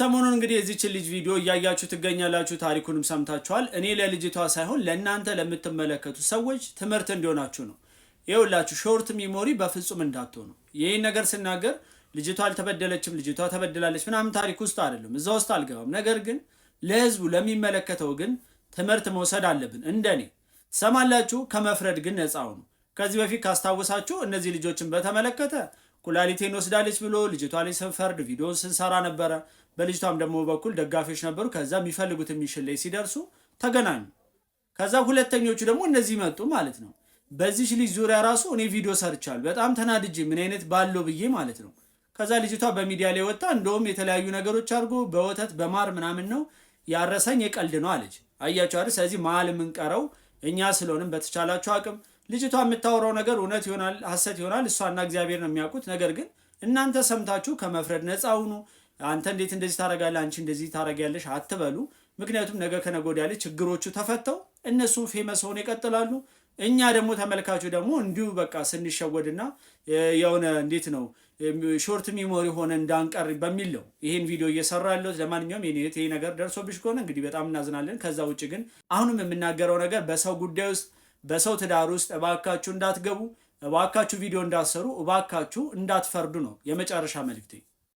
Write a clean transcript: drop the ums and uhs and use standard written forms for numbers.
ሰሞኑን እንግዲህ የዚችን ልጅ ቪዲዮ እያያችሁ ትገኛላችሁ። ታሪኩንም ሰምታችኋል። እኔ ለልጅቷ ሳይሆን ለእናንተ ለምትመለከቱ ሰዎች ትምህርት እንዲሆናችሁ ነው። ይኸውላችሁ short memory በፍጹም እንዳትሆኑ። ይህን ነገር ስናገር ልጅቷ አልተበደለችም፣ ልጅቷ ተበድላለች ምናምን ታሪክ ውስጥ አይደለም፣ እዛ ውስጥ አልገባም። ነገር ግን ለህዝቡ ለሚመለከተው ግን ትምህርት መውሰድ አለብን። እንደኔ ትሰማላችሁ፣ ከመፍረድ ግን ነፃ ሁኑ። ከዚህ በፊት ካስታወሳችሁ እነዚህ ልጆችን በተመለከተ ኩላሊቴን ወስዳለች ብሎ ልጅቷ ላይ ስንፈርድ ቪዲዮን ስንሰራ ነበረ። በልጅቷም ደግሞ በኩል ደጋፊዎች ነበሩ። ከዛ የሚፈልጉት mission ላይ ሲደርሱ ተገናኙ። ከዛ ሁለተኞቹ ደግሞ እነዚህ መጡ ማለት ነው። በዚች ልጅ ዙሪያ ራሱ እኔ ቪዲዮ ሰርቻለሁ። በጣም ተናድጄ ምን አይነት ባለው ብዬ ማለት ነው። ከዛ ልጅቷ በሚዲያ ላይ ወጣ፣ እንደውም የተለያዩ ነገሮች አድርጎ በወተት በማር ምናምን ነው ያረሰኝ የቀልድ ነው አለች። አያችሁ አይደል? ስለዚህ መሀል የምንቀረው እኛ ስለሆንም በተቻላችሁ አቅም ልጅቷ የምታወራው ነገር እውነት ይሆናል ሐሰት ይሆናል እሷና እግዚአብሔር ነው የሚያውቁት። ነገር ግን እናንተ ሰምታችሁ ከመፍረድ ነፃ ሁኑ። አንተ እንዴት እንደዚህ ታደርጋለህ፣ አንቺ እንደዚህ ታደርጊያለሽ አትበሉ። ምክንያቱም ነገ ከነገ ወዲያ ላይ ችግሮቹ ተፈተው እነሱም famous ሆነው ይቀጥላሉ። እኛ ደግሞ ተመልካቹ ደግሞ እንዲሁ በቃ ስንሸወድና የሆነ እንዴት ነው short memory ሆነ እንዳንቀር በሚል ነው ይሄን ቪዲዮ እየሰራ ያለሁት። ለማንኛውም የኔ እህት ይሄ ነገር ደርሶብሽ ከሆነ እንግዲህ በጣም እናዝናለን። ከዛ ውጭ ግን አሁንም የምናገረው ነገር በሰው ጉዳይ ውስጥ በሰው ትዳር ውስጥ እባካችሁ እንዳትገቡ፣ እባካችሁ ቪዲዮ እንዳትሰሩ፣ እባካችሁ እንዳትፈርዱ ነው የመጨረሻ መልእክቴ።